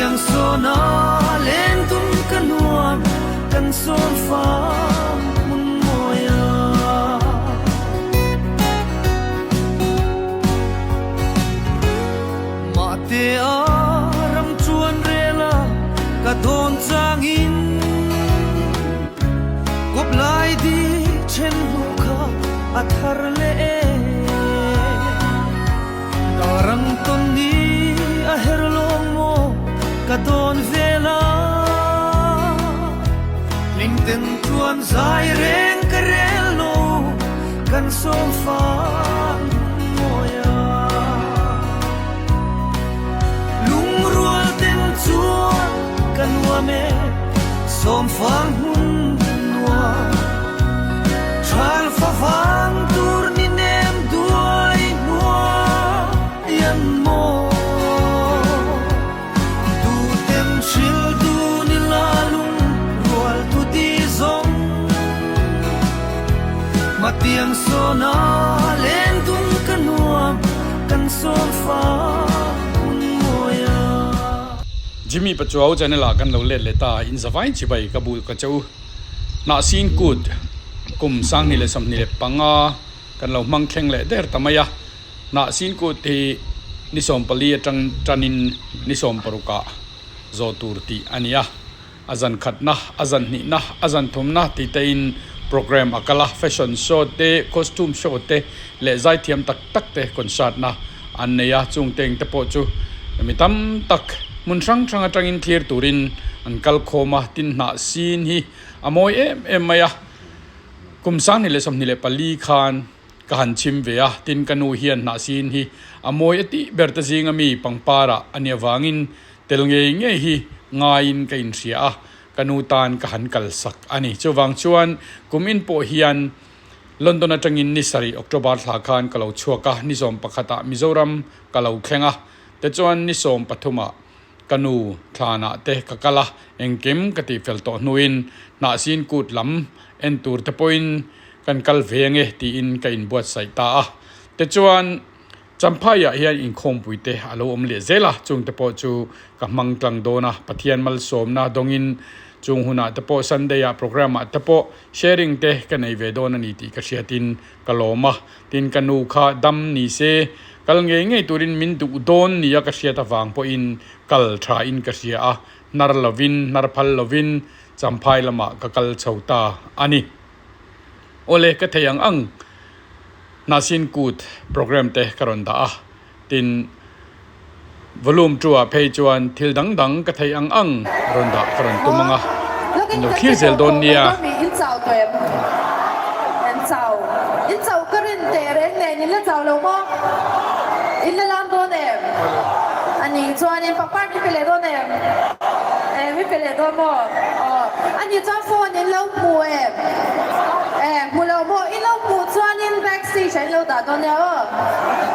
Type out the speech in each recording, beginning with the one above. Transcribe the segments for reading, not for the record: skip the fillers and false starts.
Matiang sawna len tum ka nuam kan sawm fang hmun mawia. Mahtea ram chuan rela ka dawn changin kawp lai di then hnu kha a thar leh e. Darang tawn ni a her lawng maw ka dawn vel a, hlim ten chuan zai reng ka rel lo kan sawm fang mawi a. Lungrual ten chuan ka nuam e sawm fang hmun nuam. Ṭhal favang tur ni nem duai hnuai an maw? Tuten hril dun i la lung rual tu ti zawng Matiang sawna len dun ka nuam kan sawm fa hun mawi a. Jimmy Pachuau channel ah kan lo let leh ta in zavai chibai ka bu ka che u. Hnahsin kut kum 2025 kan lo hmang thleng leh der ta mai a, Hnahsin kut hi ni 14 atang tanin ni 16 ah zawh tur tih a ni a, a zan khatna, a zan hnihna, a zan thumna tih te in program a kal a, fashion show te, costume show te leh zaithiam tak tak te concert na an nei a, chung teng te pawh chu mi tam tak hmun hrang hrang atangin thlir turin an kal khawm a, tin hnah sin hi a mawi em em mai a, kum 2024 khan ka han chhim ve a, tin ka nu hian hnah sin hi a mawi a tih ber te zinga mi pangpar ah a nih avangin tel ngei ngei hi ngaiin ka inhria a, ka nu tan ka han kal sak a ni. Chuvang chuan kum in pawh hian London atangin ni sarih October thla khan ka lo chhuak a, ni 11 ah Mizoram ka lo thleng a, tichuan ni 13 ah ka nu thlanah te ka kal a, engkim ka tihfel tawh hnuin hnahsin kut lam en tur te pawhin kan kal ve ange tiin ka inbuatsaih ta a, tichuan Champhai ah hian inkhawmpui te a lo awm leh zel a, chung te pawh chu ka hmang tlang dawn a, Pathian malsawmna dawngin chung hunah te pawh Sunday ah program ah te pawh sharing te ka nei ve dawn a ni tih ka hriatin ka lawm a, tin ka nu kha dam ni se kal ngei ngei turin min duh dawn nia ka hriat avang pawhin kal tha in ka hria a, hnar lovin hnar phal lovin Champhai lamah ka kal chho ta a ni. Awle ka thei ang ang Hnahsin kut program te ka rawn dah a, tin volume 2 ah phei chuan thil dang dang ka thei ang ang rawn dah ka rawn tum ang a, in lo thlir zel dawn nia. In chau tawh em? In chau. In chau ka rin teh reng nen in la chau lo maw? In la lam dawn em? A nih chuan in pakpar min pe leh dawn em? E min pe leh dawn maw? Aw. A nih chuan phone in lo hmu em? E hmu lo maw? In lo hmuh chuanin back stage ah in lo dah dawn nia aw.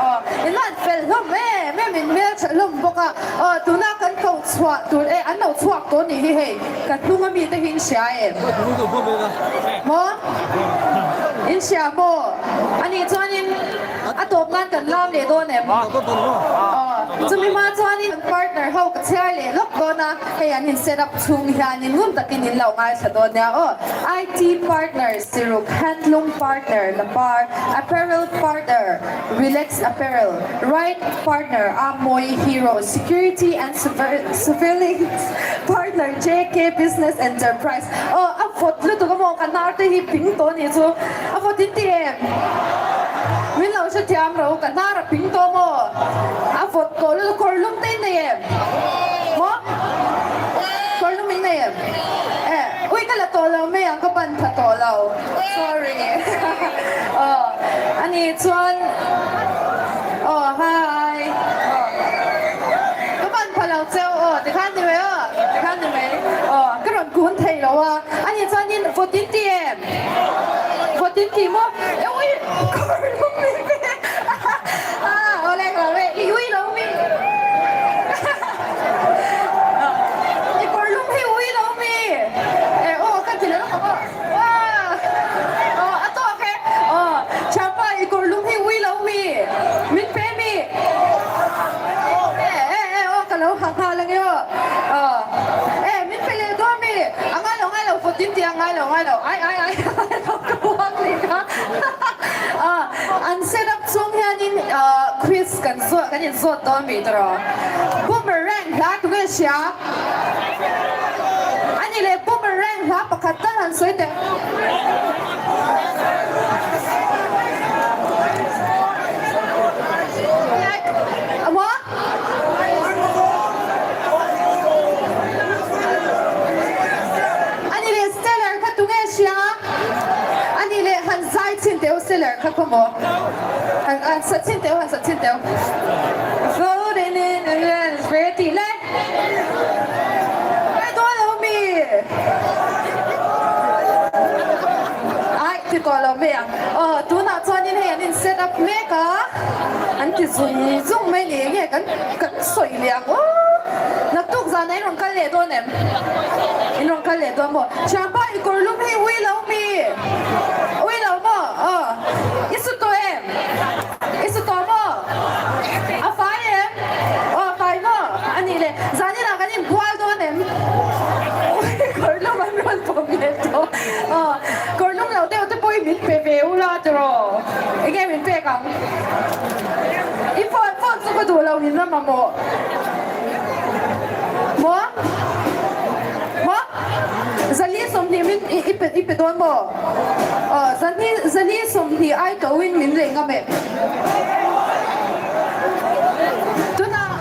Aw in lan fel hlawm em em in hmel tha hlawm bawk a. Aw tuna kan ko chhuah tur e an lo chhuak tawh nih hi hei ka hnung ami te hi in hria em? Maw? In hria maw? A nih chuanin a tawp nan kan lam leh dawn em? Aw chumi hma chuanin kan partner ho ka chhiar leh lawk dawn a. Hei an in set up chhung hianin ngun takin in lo ngaithla dawn nia aw. IT partner Siruk, Handloom partner Lapar, Apparel partner Relax Apparel, Ride partner Amoy Hero, Security and Surveillance partner JK Business Enterprise. Aw a vawt lutuk a maw ka hnar te hi ping tawh anih chu a vawt in ti em? Min lo hrethiam ro ka hnar a ping tawh maw? A vawt tawh lutuk kawr lum te in nei em? Maw? Kawr lum in nei em? Eh, ui ka la tawh lo mai ang ka ban tha tawh lo. Sorry. Aw, ani chuan aw hi. Aw, ka ban pha lo cheu aw tikhan ni mai aw, tikhan ni mai. Aw, ka rawn kun thei lo a. Ani chuanin vawt in ti em? Vawt in ti maw? Eh ui, kawr lum in pe. Ah, aw leng lo e, i ui lo mi. I kawr lum hi ui lo mi. Eh aw ka ti leh lawk ang aw. Aw a tawk e. Aw thianpa i kawr lum hi ui lo mi. Min pe mi. Eh eh eh aw ka lo ha nghal ange aw. ngai lo ngai lo ai ai ai ka buak leh kha an set up chung hianin quiz kan zawt kan inzawt dawn mi tawh boomerang hla tunge hria ani leh boomerang hla pakhat tal han sawi teh. Ani leh Stellar kha tunge hria? Ani leh han zai chhin teh u Stellar kha khaw maw? Han han sa chhin teh u han sa chhin teh u. Floating in the atmosphere tih le. Kai dawn lo mi? Ai ti tawh lo mai ang. Aw tunah chuanin hei an in set up mek a, an ti zung zung mai ni nge kan kan sawi leh ang aw. Naktuk zanah in rawn kal leh dawn em? In rawn kal leh dawn maw? Thianpa i kawr lum hi ui lo mi? Ui lo maw? Aw i su tawh em? I su tawh maw? A fai em? Aw a fai maw? A nih leh zaninah kan inbual dawn em? Ui kawr lum an rawn pawm leh tawh. Aw kawr lum loh deuh te pawhin min pe ve ula tiraw? Enge min pek ang? I phone phone chu ka duh lo in la mamawh. Maw? Maw? Zali 20 min i pe i pe dawn maw? Aw zali zali 20 ai to in min lei ngam em? Tunah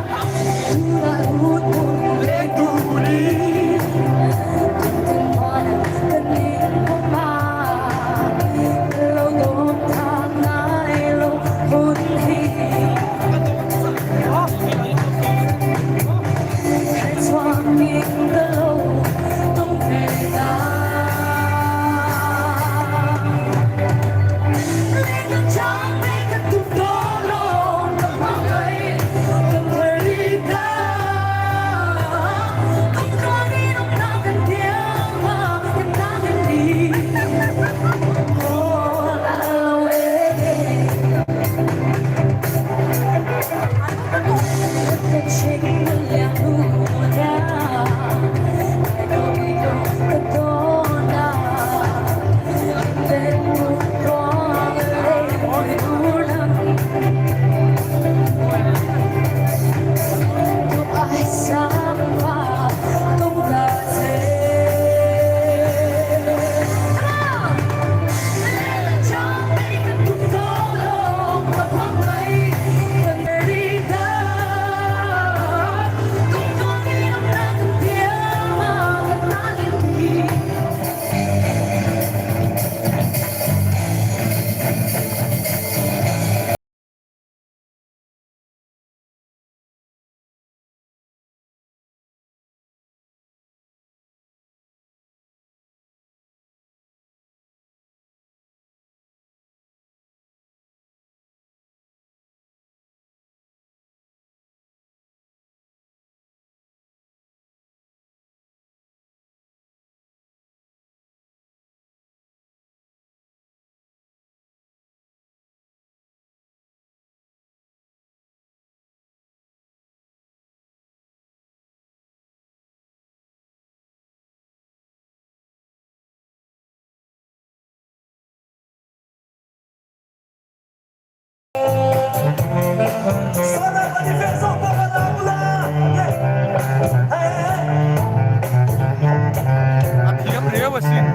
A thiam riau asin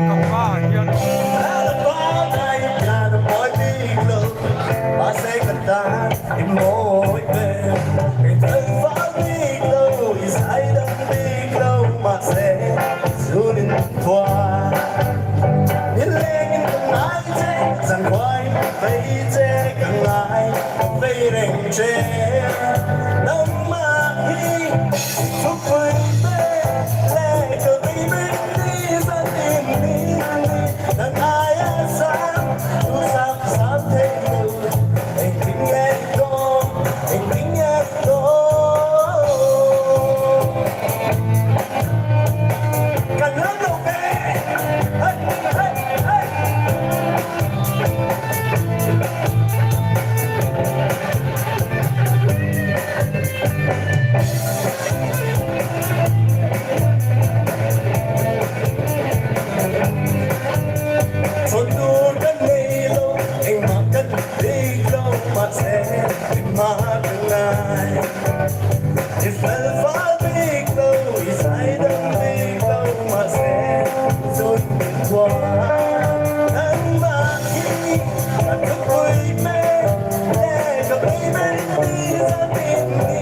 ka pa hian. ngai I fel fal bik lo i zaidam bik lo mahse zun min thuam Nangmah hi ka thupui ber le ka pui ber i ti zatin ni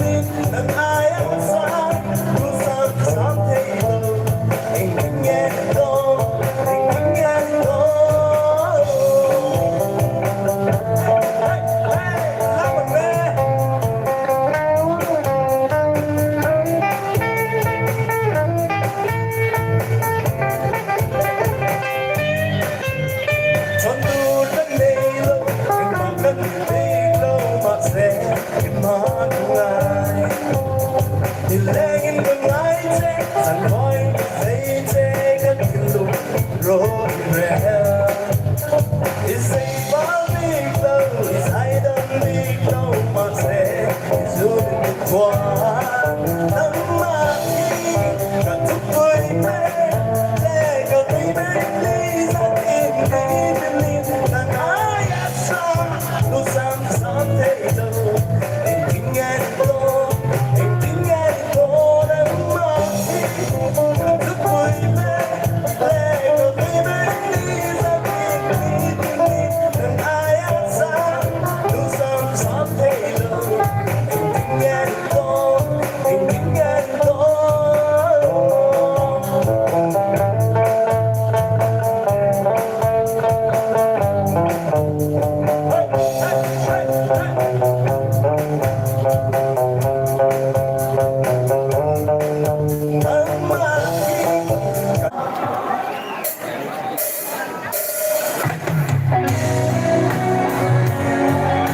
ni nang aia sang tu sam ka sam thei lo engtin nge ni dawn engtin nge ni dawn Hey hey lam ang le. Chhawn tur kan nei lo, engmah kan ni bik lo, mahse i hma ka ngai. Ni lengin ka ngai che, zan khawiin ka zei che, ka thinlung rawh i rel. I zei bal bik lo, i zaidam bik lo, mahse i zun i thuan. Nangmah hi ka thupui ber le ka tui ber ni zatin ni ni nang aia sa lu sam sam thei lo engtin nge ni dawn engtin nge ni dawn nangmah hi ka thupui ber le ka tui ber ni zatin ni ni nang aia sa lu sam sam thei lo engtin nge ni dawn engtin nge ni dawn.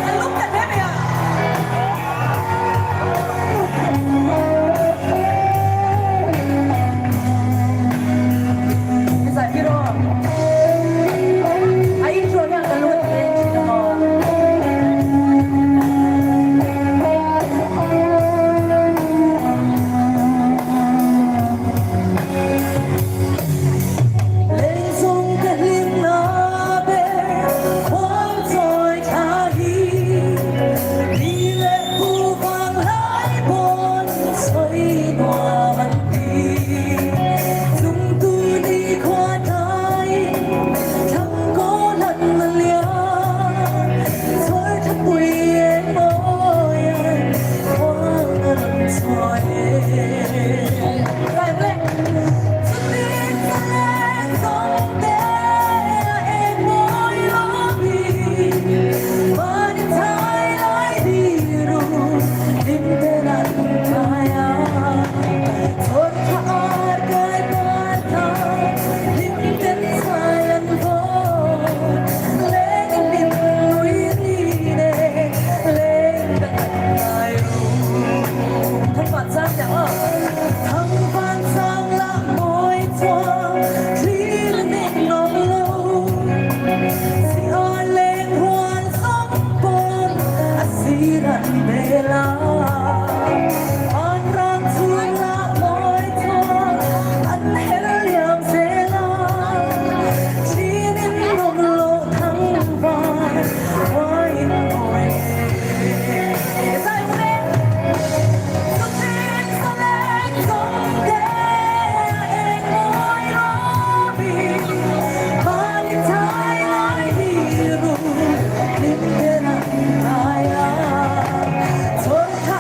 A lum ta hle mai a. Zai hi rawh. A intro hian ka lung a ti leng thin a maw. Lengzawng ka hlimna ber khual chawi thla hi ni leh pu vang lai pawn sawi nuam an ti. Chungtu ni khua hnaiin thlang kawl an la lian chhuar thapui eng mawian khuang a rawn chhuah e. Chutin zalen zawng te a eng mawi lo mi mahni thai lai diru hlim ten an thai a chhawr tha ar kai par tha hlim ten chhai an vawn leng hlim nui ri nen leng ka khat ngai ru thangvan sang nia aw thangvan sang lah mawi chuang thlir nen nawm lo si ar leng huan zawng pawn a sir an bel a an rang chhung lah mawi chuang an her liam zel a thlir in nawm lo thangvan khuain mawi e zai mu le. Chutin zalen zawng te a eng mawi rawmi mahni thai lai hi ru hlim ten an thai a chhawr tha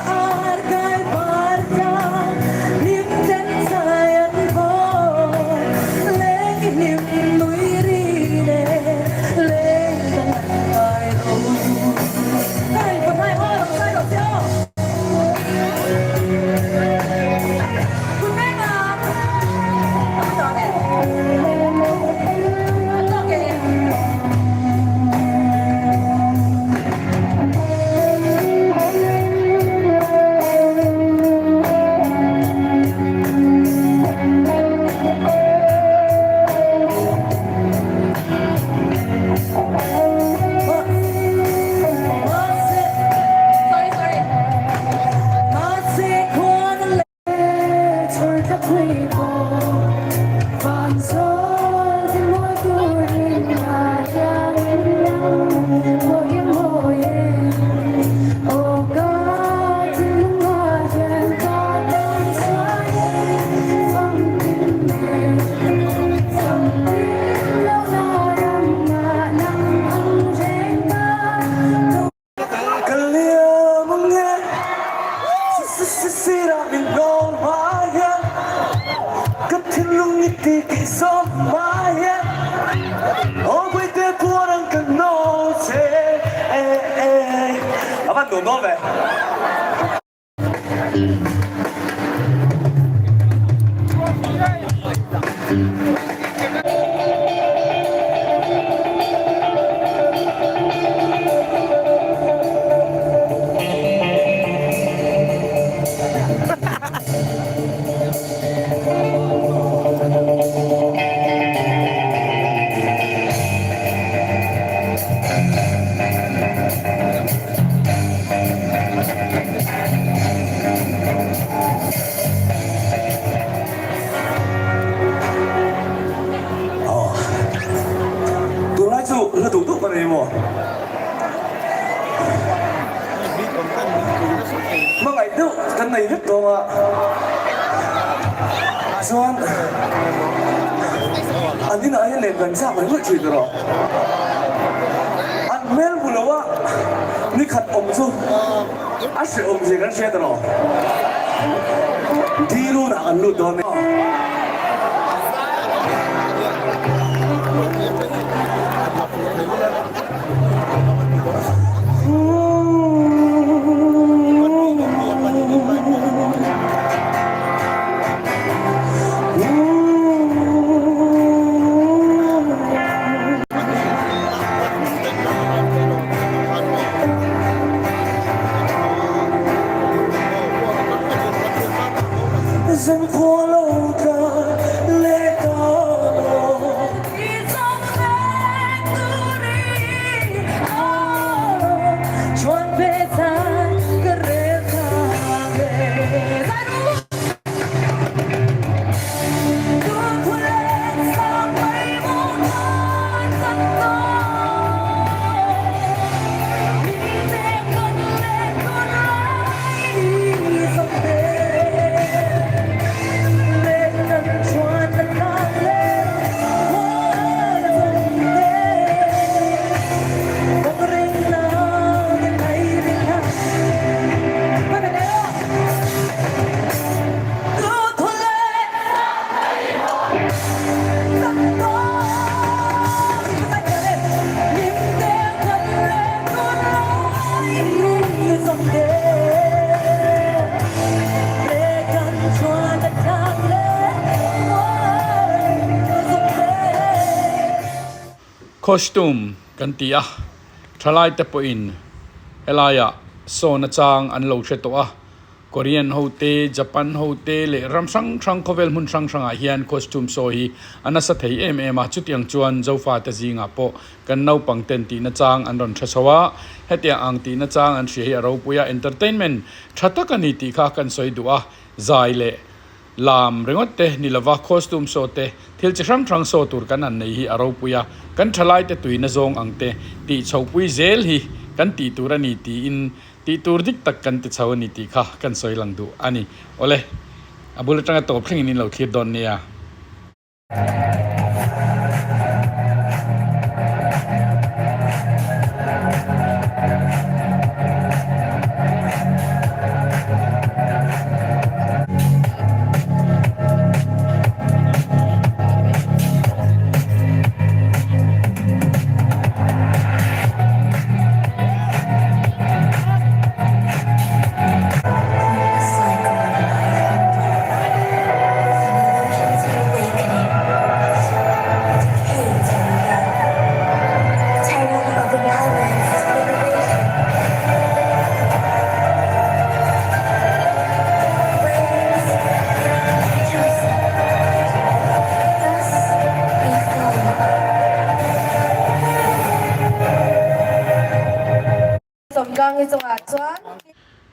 Tunlai chu hla duh duh ka nei maw? Hmangaih deuh kan nei vek dawn a, chuan an inah hian len kan chak ringawt thin erawh an hmel hmu lo a ni khat awm chu a hrehawm zia kan hriat erawh Dilunah kan lut dawn e. Costume kan ti a, thalaite pawhin helaiah sawn achang an lo hre tawh a. Korean ho te, Japan ho te leh ram hrang hrang khawvel hmun hrang hrangah hian costume show hi a nasa thei em em a, chutiang chuan Zofate zingah pawh kan naupang ten tihna chang an rawn hre chho a, hetiang ang tihna chang an hria hi a ropui a, entertainment tha tak a ni tih kha kan sawi duh a, zai leh lam ringawt te ni lova costume show te thil chi hrang hrang show tur kan han nei hi a ropui a, kan thalaite tuina zawng ang te tih chhopui zel hi kan tih tur a ni tiin Tih tur dik tak kan ti chho a ni tih kha kan sawi lang duh a ni. Awle, a bul atanga tawp thlengin in lo thlir dawn nia.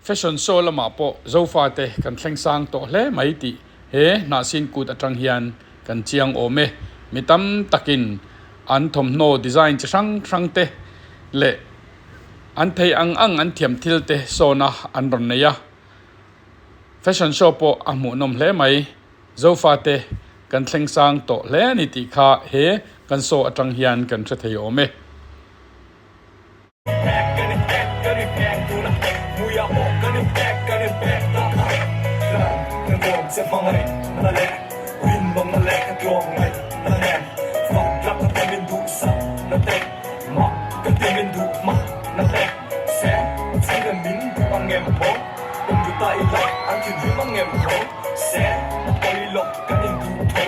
Fashion show lamah pawh Zofate kan thleng sang tawh hle mai tih he hnahsin kut atang hian kan chiang awm e. Mi tam takin an thawmhnaw design chi hrang hrang te leh an thei ang ang an thiam thil te sawna an rawn nei a. Fashion show pawh a hmuhnawm hle mai. Zofate kan thleng sang tawh hle a ni tih kha he kan show atang hian kan hre thei awm e. tlawm ngaih na nen Fak tlak ka ti min duh sak na te Mak ka ti min duh mak na te Se chhung in min duh ang em maw Awm duh ta ila an thinrim ang em maw Se pawi lo kan in duh tho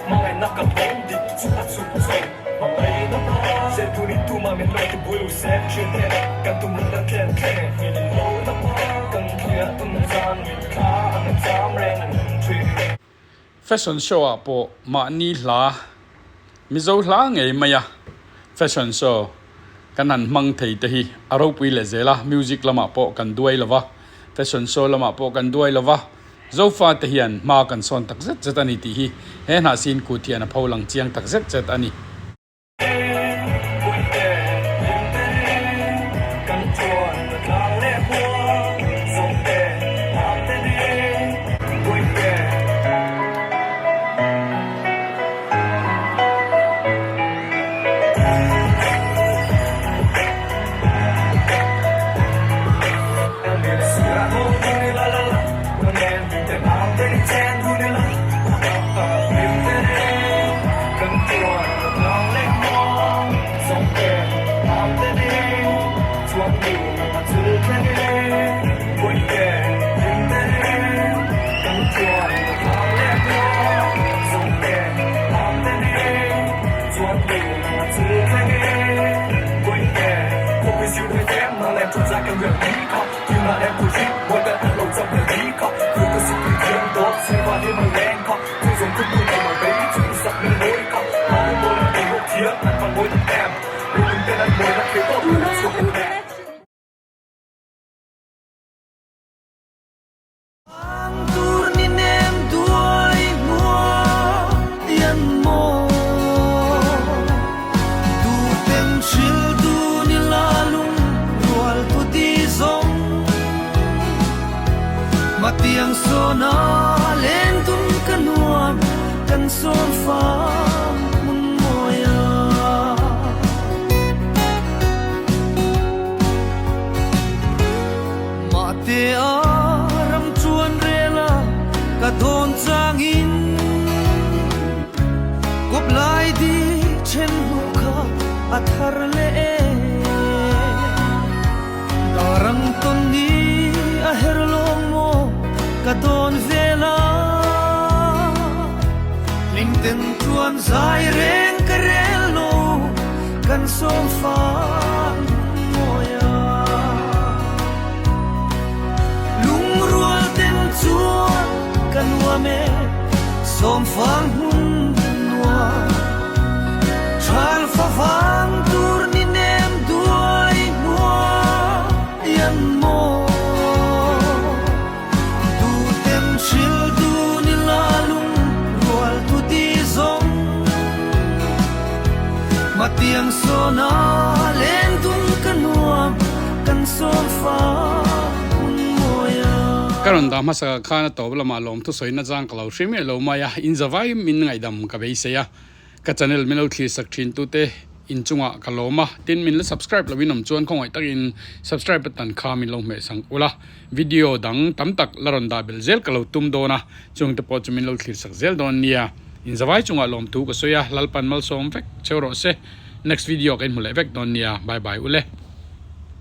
Hmangaihna ka thawm dik chu a chuk chho Hmangaihna pa Se tun in tumah min lo ti bul se Thian te kan tum reng kan thlen thleng Min in lo na pa kan thliah tum zan Mitthla an cham reng thin. Fashion show ah pawh mahni hla Mizo hla ngei mai a fashion show kan han hmang thei te hi a ropui leh zel a, music lamah pawh kan duai lo va, fashion show lamah pawh kan duai lo va, Zofa te hian hma kan sawn tak zet zet a ni tih hi he hnahsin kut hian a pho lang chiang tak zet zet a ni. Ka rawn dah hmasa khan a tawp lamah lawm thusawina chang ka lo hre miah lo mai a, in zavai min ngaihdam ka beisei a. Ka channel min lo thlir sak thin tute in chungah ka lawm a, tin min la subscribe lo in awm chuan khawngaih takin subscribe button kha min lo hmeh sang ula, video dang tam tak la rawn dah belh zel ka lo tum dawn a, chung te pawh chu min lo thlir sak zel dawn nia, in zavai chungah lawmthu ka sawi a, Lalpan malsawm vek cheu rawh se, next video ka inhmu leh vek dawn nia, bye bye ule.